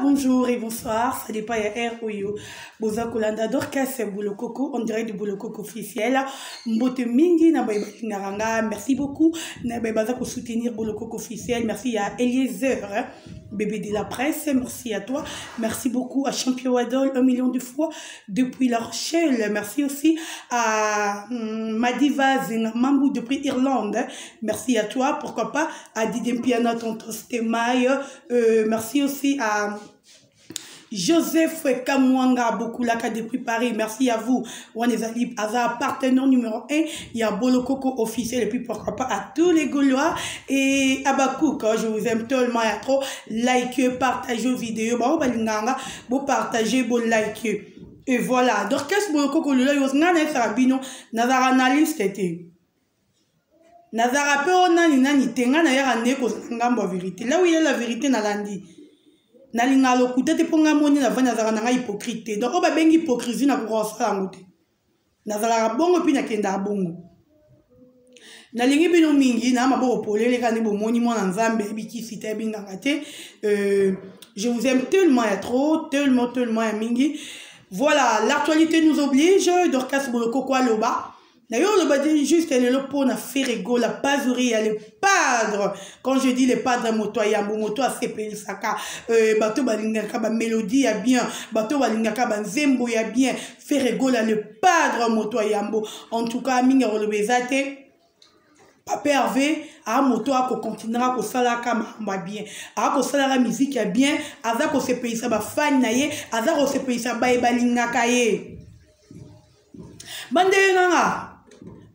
Bonjour et bonsoir. Ça dépend ya heure oyo. Boza kolanda Dorcas Bolokoko en direct du Bolokoko officiel. Mbote mingi na baye balingaka nga. Merci beaucoup na baye baza ko soutenir Bolokoko officiel. Merci à Eliezer, bébé de la presse. Merci à toi. Merci beaucoup à Champion Wadol, 1 million de fois depuis La Rochelle. Merci aussi à Madiva Zengamambu depuis Irlande. Merci à toi. Pourquoi pas à Didem Piana, tonton Stemaï. Merci aussi à Joseph Kamwanga Bokulaka depuis Paris. Merci à vous. Wanezali aza partenaire numéro 1. Il y a Bolokoko officiel et puis pourquoi pas à tous les Gaulois et à Bakouk. Je vous aime tellement. Il y a trop. Likez, partagez vidéo. Bah, balinganga, bo partager, bo liker. Et voilà. Donc, qu'est-ce Bolokoko lelo yo ngana esala nazara analyste te. Nazara pe o nani nani te. Nga nayaka nde kozala ngambo ya vérité. Là où il y a la vérité, nalandi. Nalingaka lokuta te, mpo nga moni navandi, nazalaka na ngai hypocrite te. Donc oyo babengi hypocrisie, nakoka kosala yango te. Nazalaka bongo mpe nakendaka bongo. Nalingi bino mingi na maboko polele kaka nde bomoni mwana Nzambe ayebikisi te, ayebinganga te. Je vous aime tellement ya trop, tellement, tellement ya mingi. Voilà, l'actualité nous oblige. Dorcas Bolokoko aloba na yo, oloba juste lelo mpona Ferre Gola Pazuri ya le padre. Quand je dis le padre, moto ayambo, moto asepelisaka bato balingaka bamélodie ya bien, bato balingaka banzembo ya bien. Ferre Gola le padre, moto ayambo. En tout cas, mingi akoloba eza te. Papa Hervé aa moto akokontinuaka kosalaka makambo ya bien, akosalaka miziki ya bien, aza kosepelisa bafani na ye, aza kosepelisa baye balingaka ye. Bandenge nanga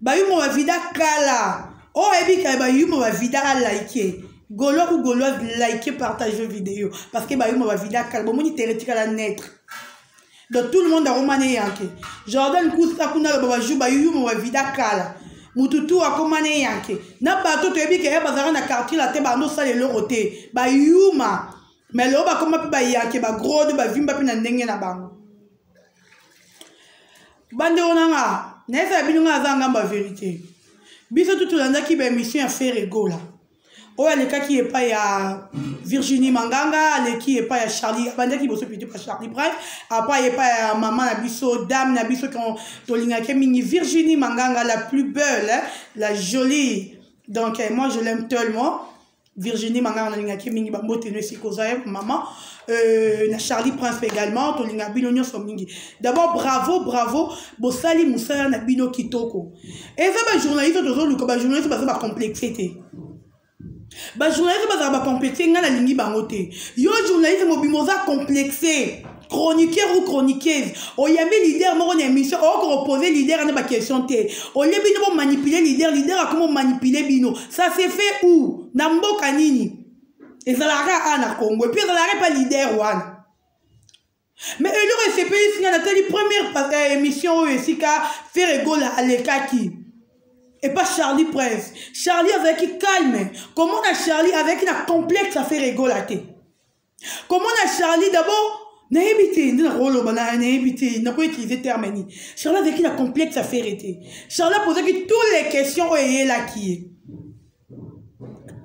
bayuma bavida kala oyo ayebi ka bayuma bavida, alike Gaulois ou Gauloise, like, partage vidéo, parce que bayuma bavida kala. Bomoni tere tikala naître. Donc tout le monde akomana eyanke. Jordan Kusa kuna aloba bajou bayuma bavida kala, mutu tu akomana eyanke na bato. Toyebi ke bazalaka na quartier la te, bando osala eloko te, bayuma. Mais lelo bakoma mpe bayanke, bagrode, bavimba mpe na ndenge na bango. Bandeko na nga, nayebisa bino, nga aza ngambo ya vérité. Biso tu tolandaki baémission ya Ferre Gola oyo alekaki epai ya Virginie Manganga, aleki epai ya Charlie, abandaki liboso plutôt pa Charlie Prince, après epai ya mama na biso, dame na biso tolingaki mingi, Virginie Manganga, la plus belle, la jolie. Donc moi, je l'aime tellement, Virginie Manganga, nalingaki mingi. Bambote no esika oza, mama. Na Charlie Prince également, tolinga bino nyonso mingi. D'abord, bravo, bravo, bosali mosala na bino kitoko. Eza bajournaliste tozoluka, bajournaliste baza bacomplexe te, bajournaliste bazala bacomplexe, ngai nalingi bango te. Yo journaliste mobimba oza complexe, chroniqueur ou chroniqueuse, oyambi leader moko na émission, okoka kopose leader na baquestion te. Olie bino bomanipule leader, leader akoma omanipule bino. Ça se fait où? Na mboka nini? Ezalaka a na Congo, et puis ezalaka epa leader wana. Mais eloko esepelisi nga, natali première émission oyo esika Ferre Gola alekaki epa Charlie Prince, Charlie azalaki calme. Komona Charlie azalaki na complexe ya Ferre Gola te. Komona Charlie, d'abord nayebi te nde nakoloba, nayebi te nakoutilize terme nini. Charlie azalaki na complexe ya Ferre te. Charlie apozaki toutes les questions oyo eyelaki ye,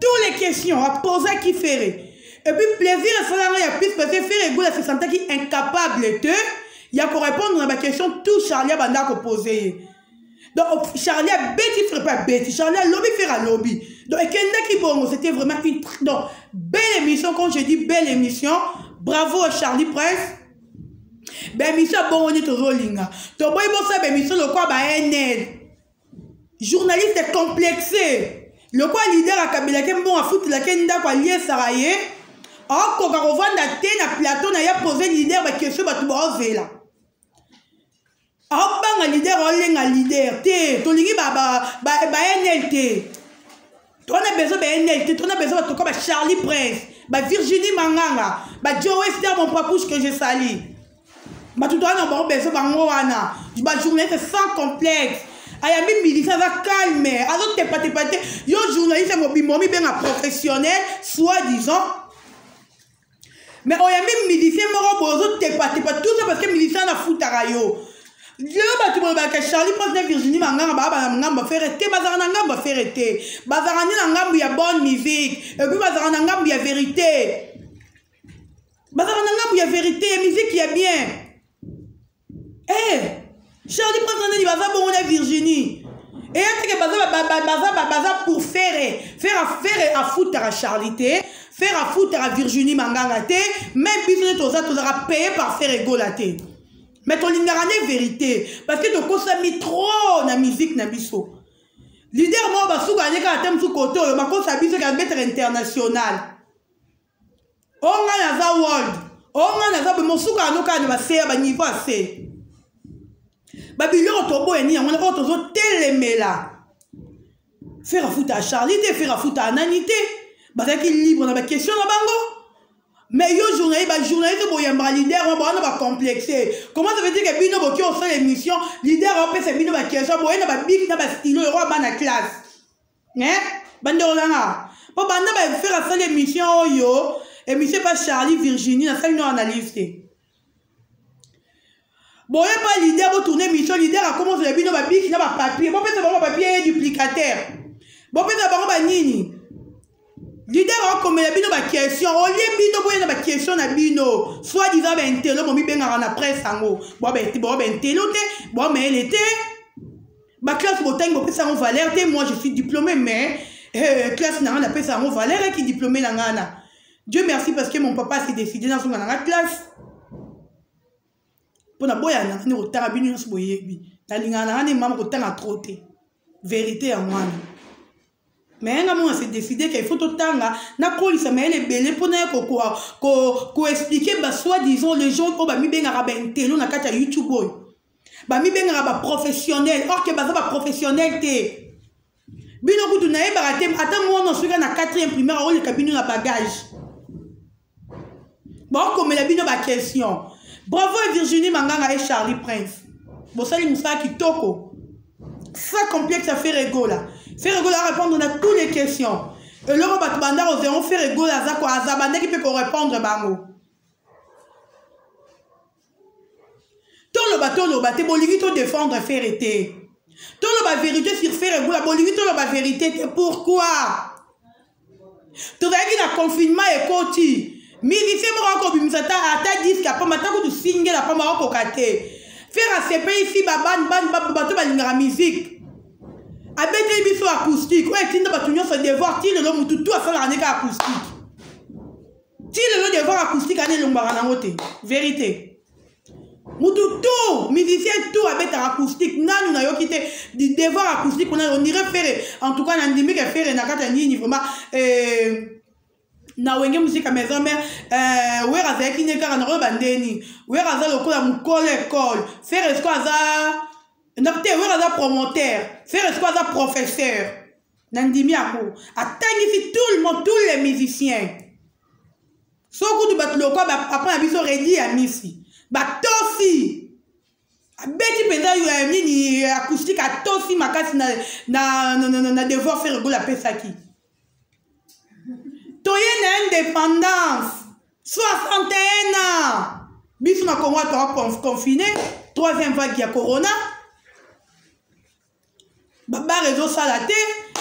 toutes les questions apozaki Ferre. Et puis plaisir esalanga ya plus parce que Ferre Gola se sentaki incapable te ya korépondre na baquestion tout Charlie abanda kopose ye. Donc Charlie abeti, Ferre mpe abeti, Charlie alobi, Ferre alobi. Donc ekendaki bongo. C'était vraiment une, donc, belle émission. Quand je dis belle émission, bravo à Charlie Prince. Baémission ya bongo nde tozolinga. Toboyi bosala baémission lokwa ba nl journaliste complexé, lokola leader akabelaki mbongo, afutelaki ndako, aliesaka ye, akoka kovanda te na plateau na ye, pose leader baquestion bato baozela, aobanga leader, aolenga leader te. Tolingi ba nl te, tona besoin ba nl te, tona besoin bato ba Charlie Prince, ba Virginie Manganga, ba Joe Wester, mon papouche que je sali. Bato toza na bango besoin bango wana, bajournaliste sans complexe. Ayambi musicien, aza calme, azotepatepa te. Yo journaliste mobimba omibenga professionnel soi disant, mais oyambi musicien moko boye, ozotepatepa, tout ça parce que musicien afutaka yo. Lelo bato bolobaka Charlie Prince na Virginie Manganga baa bana ngambo Ferre te, bazalaka na ngambo Ferre te, bazalaka nde na ngambo ya bonne musique, et puis bazalaka na ngambo ya vérité, bazalaka na ya vérité, ya musique ya bien. Eh, Charlie Prince na nani baza bongo na Virginie. Eya teke baza baza baza pour Ferre. Ferre Ferre afutaka Charlie te. Ferre afutaka Virginie Manganga te. Même biso nde toza tozalaka paye par Ferre Gola te. Mais tolingaka nde vérité parce que tokosami trop na musique na biso. Leader moko basuka nde kaka te mosusu kote oyo bakosa biso ke abetaka international. O nga naza world, o nga naza boye, mosuka yango kaka na base ya baniveau ya se. Babiloko toboya nini yango wana oyo tozotelemela. Ferre afuta Charlie te, Ferre afuta nani te, bazalaki libre na baquestion na bango. Mais yo journaliste, ba journaliste boyambaka leader wana bawana ba complexe. Comment ça veut dire que bino boki osala émission, leader apesa bino ba question, boye na ba bic na ba stylo oyo bana classe. Hein? Bandeko na nga. Po banda ba faire asala émission oyo, émission pa Charlie Virginie, nasali no analyse te. Boye pa leader bo tourner émission, leader akoma ozela bino ba bic na ba papier, bopesa bango ba papier duplicateur. Bopesa bango ba nini? Leader akomela bino ba question, olie bino boye na ba question na bino, soit disant ba intello bomibengaka na presse yango. Bo ba bo ba intello te, bo mayele te. Ba classe botangi bopesa yango valeur te. Moi je suis diplômé, mais classe na nga napesa yango valeur ki diplômé na nga na. Dieu merci parce que mon papa s'est décidé nazonga na nga classe. Pona boya na nga kotanga bino nyonso boyebi. Nalingaka na nga ne mama kotanga trop te. Vérité ya mwana. Mais nga mona s'est décidé qu'il faut totanga nakolisa mayele ebele mpona ya ko expliquer ba soi-disant les gens oyo bamibengaka ba intello na kati ya YouTube oyo. Bamibengaka ba professionnel, or que baza ba professionnel te. Bino kutu nayebaka te, ata mwana soki na 4e primaire aoleka bino na bagage. Baokomela bino ba question. Bravo Virginie Manganga et Charlie Prince. Bosali mosala kitoko. Sans complexe à Ferre Gola. Ferre Gola répondre na toutes les questions. Eloko bato banda kozela Ferre Gola aza ko aza bandaki mpe korépondre bango. Toloba toloba te, bolingi to défendre Ferre te. Toloba vérité sur Ferre Gola, bolingi toloba vérité te. Pourquoi? Tozalaki na confinement ekoti. Musicien moko akobimisa ata disque apamba, ata kutu single apamba akokoka te. Ferre asepelisi ba ban ban bato balingaka musique. Abeteli biso acoustique oyo etinda bato nyonso devoir ti lelo mutu tu asalaka ndenge acoustique. Ti lelo devoir acoustique ane elongwaka nango te. Vérité. Mutu tout musicien tout abetaka acoustique nanu nayoki te du devoir acoustique kuna on dirait Ferre. En tout cas nandimi ke Ferre na kati ya nini vraiment na Wenge Musica Maison Mère, Wera azalaki ne kaka na koyeba ndeni. Wera aza lokola mokolo école. Ferre siko aza na te, Wera aza promoteur. Ferre siko aza professeur. Nandimi yango. Atangisi tout le monde, tous les musiciens. Soki kutu bato lokola ba papa na biso Redi ya Misi, batosi. Abeti mpenza ya nini acoustique atosi makasi na devoir Ferre Gola apesaki. Toye na indépendance 61 ans. Biso na Congo toa confiné, troisième vague ya corona. Ba bar ezosala te,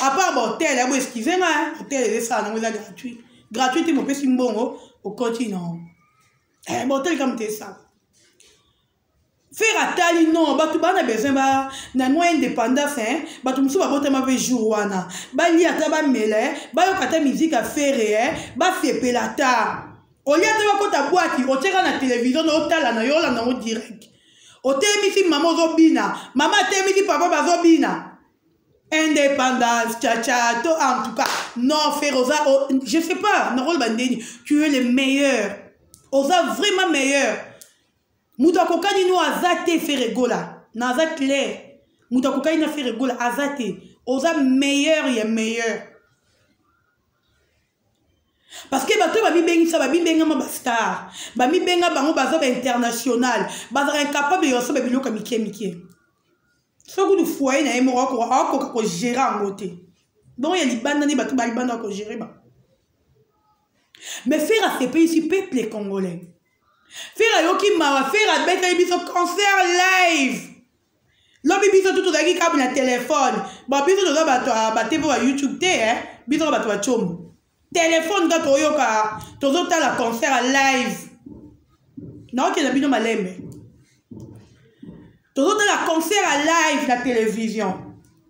à part ba hôtel ya bo excuse nga, hôtel ezosala nango eza gratuit. Gratuit te, mopesi mbongo okoti non. Ba hôtel kama te esala. Ferre atali non, bato bana besoin ba na mwa indépendance, hein. Bato mosusu babotama mpe jour wana. Balia ata bamela, hein. Bayoka ata musique ya Ferre, hein. Basepela ata. Olia ata bakota boîte, otiaka na télévision na otala na yo olanda yango direct. Otelemisi mama ozobina, mama atelemisi papa bazobina. Indépendance, cha cha, to en tout cas, non Ferre oza, oh, je sais pas, nakoloba ndeni, tu es le meilleur. Oza vraiment meilleur. Mutu akokani no aza te Ferre Gola, na aza clair. Mutu akokani na Ferre Gola aza te. Oza meilleur ya meilleur. Parce que bato babibengisa, babibengama ba star, bamibenga bango baza ba international, bazaka incapable ya kosomba biloko ya mike mike. Soki kutu foyer na ye moko akoka kogérer yango te. Bongo ya libanda nde bato ba libanda bakogérer ba. Mais Ferre asepelisi peuple congolais. Ferre ayoki mawa, Ferre abetaki biso concert live. Lobi biso tu tozalaki kabu na téléphone. Bon, biso toza bato ya ba TV ba YouTube te, hein. Biso bato ba tshombo. Téléphone ka toyoka, tozotala concert live. Naokenda bino malembe. Tozotala concert à live na télévision.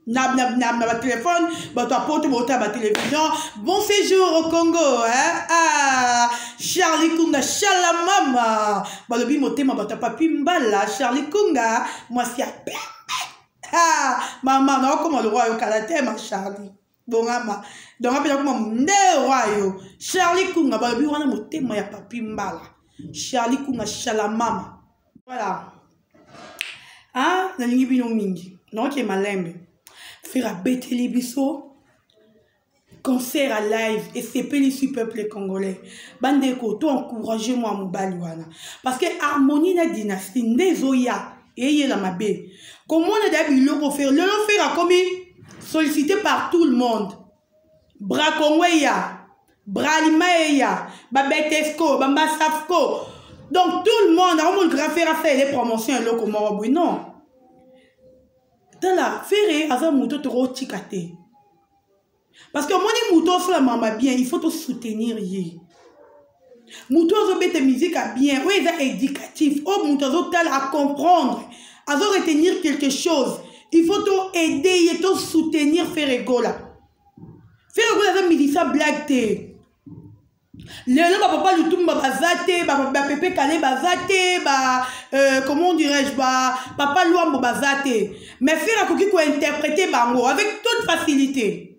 Na batelefone, bato ya poto botala batelévision. Bon séjour au Congo, hein? Ah, Charlie Kunga, Chalamama. Balobi motema bato ya Papi Mbala, Charlie Kunga, mwasi ya pembe. Ah, mama, naokoma le roi yo kala te, ma Charlie. Bongama. Donc apena koma nde roi yo. Charlie Kunga, balobi wana motema ya Papi Mbala. Charlie Kunga, Chalamama. Voilà. Ah, nalingi bino mingi. Naoke malembe. Ferre abeteli biso concert à live esepelisi peuple congolais. Bandeko, to encourager moi mobali wana. Parce que harmonie na dynastie nde ezoya eyela mabe. Komona da biloko Ferre, lelo Ferre akomi sollicité par tout le monde. Bracongo eya, Bralima eya, Babetesco, Bambasafco. Donc tout le monde, on va faire faire les promotions eloko moko boye. Non. Tala, Ferre aza moto tokotika te. Parce que omoni moto osala mama bien, il faut to soutenir ye. Moto azobeta musique à bien, oyo eza éducatif, oyo moto azotala à comprendre, azo retenir quelque chose. Il faut to aider ye, to soutenir Ferre Gola. Ferre Gola aza musicien blague te. Lelo ba papa Lutumba baza te, ba Pepe Kale baza te, ba comment dirais-je, ba papa Luambo baza te. Mais Ferre akoki ko interpréter bango avec toute facilité.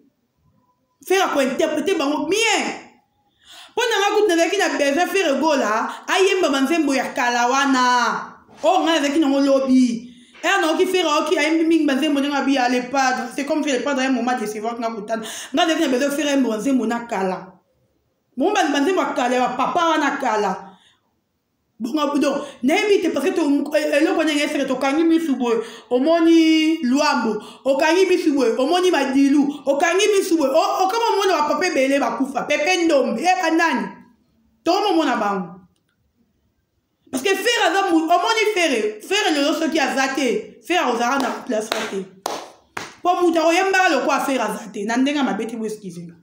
Ferre ako interpréter bango bien. Mpo na nga kutu nazalaki na besoin Ferre Gola ayemba banzembo ya kala wana. Oyo ngai nazalaki nango lobi. Ere naoki Ferre aoki ayembi mingi banzembo ndenge abi ya le padre. C'est comme si le padre un moment décevant nga kutana. Ngai nazalaki na besoin Ferre ayemba banzembo na kala. Bon, banzembo ya kala ya papa wana kala. Bongo donc nayebi te parce que eloko ndenge eseke tokangi misu boye omoni Luambo, okangi misu boye omoni Madilu, okangi misu boye okama omona ba papa ebele bakufa, Pepe Ndombe, e banani tokomomona bango. Parce que Ferre aza omoni Ferre, Ferre lelo soki aza te, Ferre akozalaka na place te. Po moto akoyembaka lokola Ferre aza te, na ndenge ya mabe te, bo excuse nga.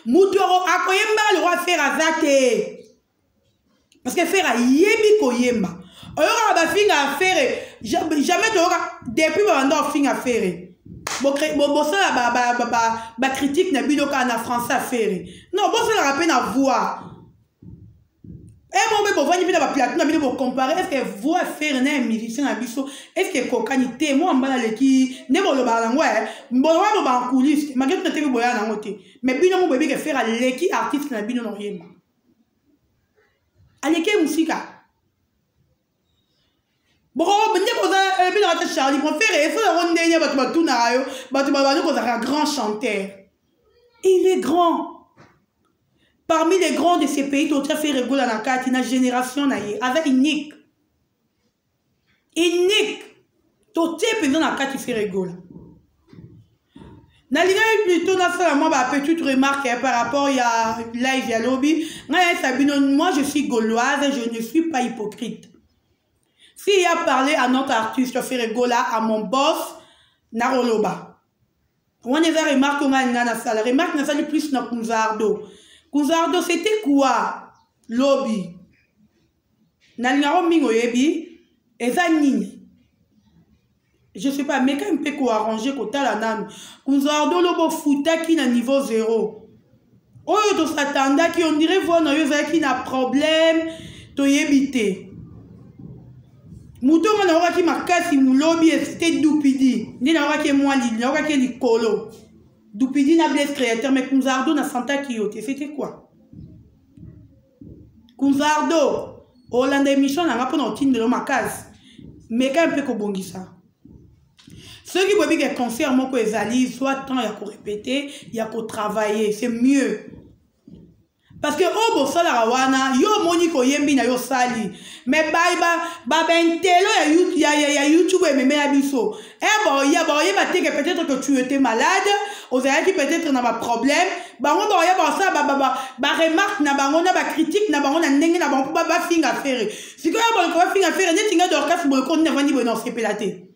Moto akoyembaka lokola Ferre aza te. Parce que Ferre ayebi koyemba. Oyokaka bafinga ya Ferre, jamais toyoka depuis babanda kofinga Ferre. Bosala ba critique na bino kaka na français ya Ferre. Non, bosalaka mpe na voix. Mo mpe bovandi mpe na baplateau na bino bocompare, est-ce que voix Ferre na ya musicien na biso, est-ce que ekokani te? Mwa mbala leki nde bolobaka nango, boloba bo en coulisse, malgré tout na tebi boya nango te. Mais bino mo boyebi ke Ferre aleki artiste na bino na oyemba. Aleki mosika. Boko nde boza bino ata Charlie, mon frère, esala yango ndenge bato batunaka yo, bato babandi kozalaka grand chanteur. Il est grand. Parmi les grands de ces pays, totia Ferre Gola na kati na génération na ye, aza unique. Unique. Totie mpenza na kati Ferre Gola. Nalingaki plutôt nasala mwa ba petite remarque par rapport ya live ya lobi. Ngai nayesa bino, moi je suis gauloise, je ne suis pas hypocrite. S'il y a parlé à notre artiste Ferre Gola, à mon boss, naroloba. Wana eza remarque ngai nga nasala. Remarque nasali plus na Kunzardo. Kunzardo, c'était quoi? Lobi. Nalingako mingi oyebi, eza nini? Je sais pas, mais quand mpe ko arranger kotala nanu. Kunzardo lobo futaki na niveau 0. Oyo tosatandaki, on dirait voix na yo ezalaki na problème, toyebi te. Moto nga naokaki makasi mulobi, c'était Dupidi. Nde naokaki mwa lili, naokaki likolo. Dupidi na Blaise Créateur, mais Kunzardo na santaki yo te, c'était quoi? Kunzardo, olanda émission nanga mpona otindelo makasi. Meka mpe kobongisa. Soki boyebi ke concert moko ezali, soit temps ya korépéter, ya kotravailler, c'est mieux. Parce que oyo bosalaka wana, yo omoni koyembi na yo sali. Mais ba bentelo ya YouTube ememela biso. Boya, boyeba te que peut-être que tu étais malade, ozalaki peut-être na ba problème. Bango boya ba sa ba remarque na bango, na ba critique na bango, na ndenge na bango, ba finga Ferre. Sikoyo boye ko ba finga Ferre, neti nga Dorcas boye ko nde vandi boye na osepela te.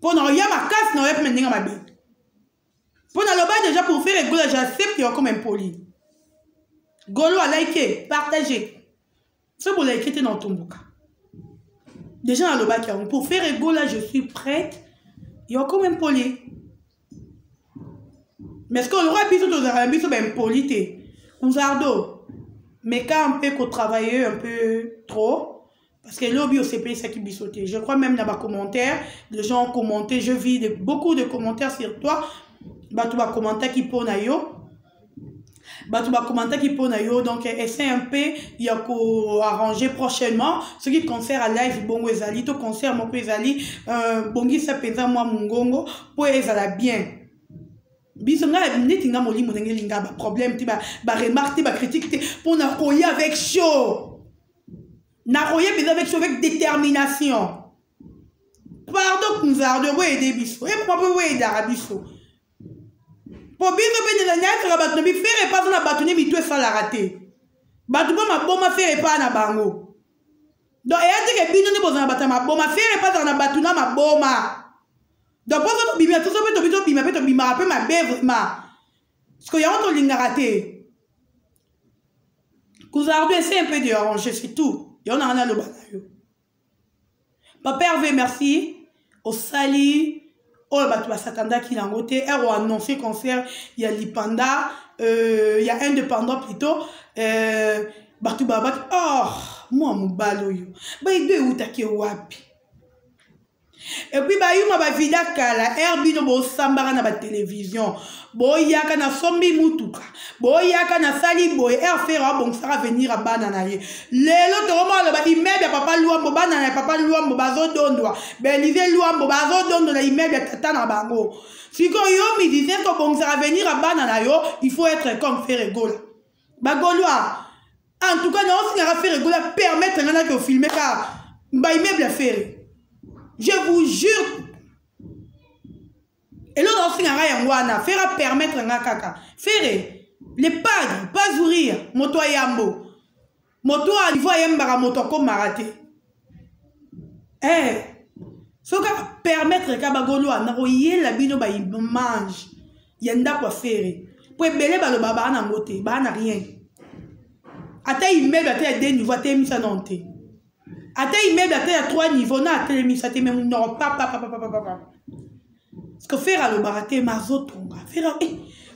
Po na oya makasi na oya pe ndenge mabe. Po na loba déjà pour Ferre Gola, j'accepte yo comme impoli. Golo a liké, partagé. Soki bolike te, na otomboka. Déjà nalobaki yango, pour Ferre Gola, je suis prête ya comme impoli. Mais ce que oloka, biso tozalaka na biso baimpoli te. Kunzardo, meka un peu kotravailler un peu trop, parce que lobi osepelisaki biso te. Je crois même na bacommentaire, les gens ont commenté, je vis beaucoup de commentaires sur toi. Bato bacommentaki mpo na yo, bato bacommentaki mpo na yo. Donc essaie un peu ya koarranger prochainement. Soki concert à live bongo ezali to concert moko ezali, bongisa mpenza mwa mongongo mpo ezala bien. Biso, ngai neti nga, molimo ndenge elinga baproblème te, baremarque te, bacritique te, mpo na koya avec chaud, nakoya mpenza avec chaud, avec détermination. Pardon, Kunzardo, boyede biso epoma mpe boyedaka biso, mpo biso mpe nayakaka bato na biFerre epaza na bato nde mitu esalaka te. Bato mpo maboma, Ferre epa na bango. Donc eya teke bino nde bozala na bato ya maboma. Ferre epazaka na bato na maboma. Donc mposo tobima, toso mpe tobi tobima mpe tobimaka mpe mabe vraiment, parce que yango tolingaka te. Kunzardo, essaie un peu de arranger, c'est tout. Yango nanga naloba na yo. Papa Hervé, merci. Osali oyo bato basatandaki yango te. Ere oannonce concert ya lipanda, ya indépendant plutôt, bato babaki: "Oh, mwa mobali oyo, baidée eutaki wapi?" Et puis bayuma bavida kala ere bino bosambaka na batelevizio, boyaka nasombi mutuka, boyaka nasali boye. Ere Ferre abongisaka avenir ya bana na ye. Lelo tokoma aloba immeuble ya papa Lwambo, bana na papa Lwambo bazodondwa, Belize Lwambo bazodondwa na immeuble ya tata na bango. Sikoyo yo musicien, kobongisaka avenir ya bana na yo, il faut être comme Ferre Gola. Bagaulois, en tout cas naosingaka Ferre Gola permettre nga naki ofilme kaka baimmeuble ya Ferre. Je vous jure, eloko naosingaka yango wana, Ferre permettre nga kaka. Ferre le padre, pas ouvrir moto ayambo, moto niveau ayembaka, moto akomaka te. Soki kaka permettre ka bagaulois, nakoyela bino baimage ya ndako ya Ferre, mpo ebele baloba baa nango te, baa na rien. Ata immeuble ata ya deux niveau atelemisa nano te, ata immeuble ata ya trois niveau na atelemisa te. Me monoko papapapapapa, parce que Ferre alobaka te, ma azotonga. Ferre,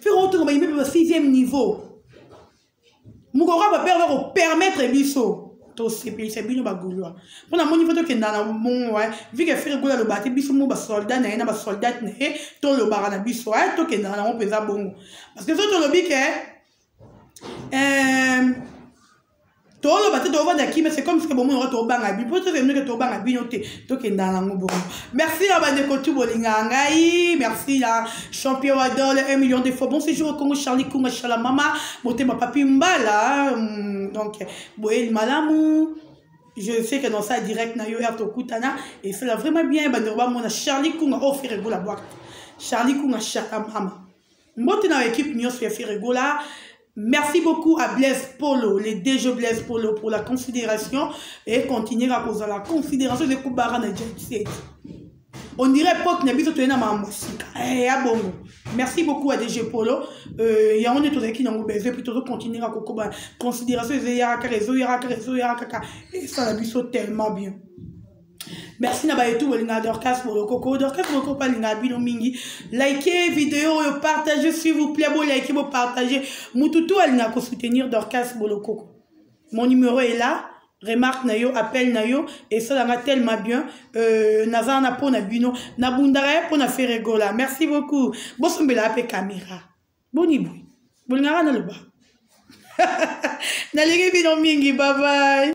Ferre otonga baimmeuble ba sixième niveau. Mokoko bapere bakopermettre biso tosepelisa bino bagaulois, mpo na moni fo tokenda na bongo. Vu que Ferre Gola alobaka te, biso mo basoldat na ye na basoldate na ye tolobaka na biso, tokendaka nango mpenza bongo, parce que so tolobi ke toloba te, tovanda kimia, c'est comme si bomoi oko tobanga bino, mpo tokende tobanga bino te, tokendaka nango bongo. Merci na bandeko tu bolingaka ngai. Merci na champion Wadol, 1 million de fois. Bon séjour au Congo, Charlie Kunga Chala, mama motema papi mbala. Donc boyeli malamu. Je sais que dans ça direct na yo ya tokutana et c'est vraiment bien. Bandeko bamona Charlie Kunga oyo Ferre Gola bwaka, Charlie Kunga Chala mama. Mbote na équipe nyonso ya Ferre Gola. Merci beaucoup à Blaise Polo, les DG Blaise Polo, pour la considération et continuer à causer la considération de Koubara na Jet Set. On dirait époque na biso toyena makambo sika. Ya bongo. Merci beaucoup à DG Polo. Ya on est tozalaki nango besoin, puis tozo continuer à kokoba considération ezeyaka, ezoyaka, ezoyaka kaka et ça na biso tellement bien. Merci na bayetu bolingaka Dorcas Bolokoko. Dorcas Bolokoko alingaka bino mingi. Like vidéo oyo, partage s'il vous plaît, bolike, bopartage. Mutu tu alingaka kosoutenir Dorcas Bolokoko, mon numéro est là. Remarque na yo, appel na yo esalanga tellement bien. Naza wana mpo na bino, nabundaka ye mpo na Ferre Gola. Merci beaucoup. Bosombela mpe caméra. Boni boye bolingaka naloba, nalingi bino mingi. Bye bye.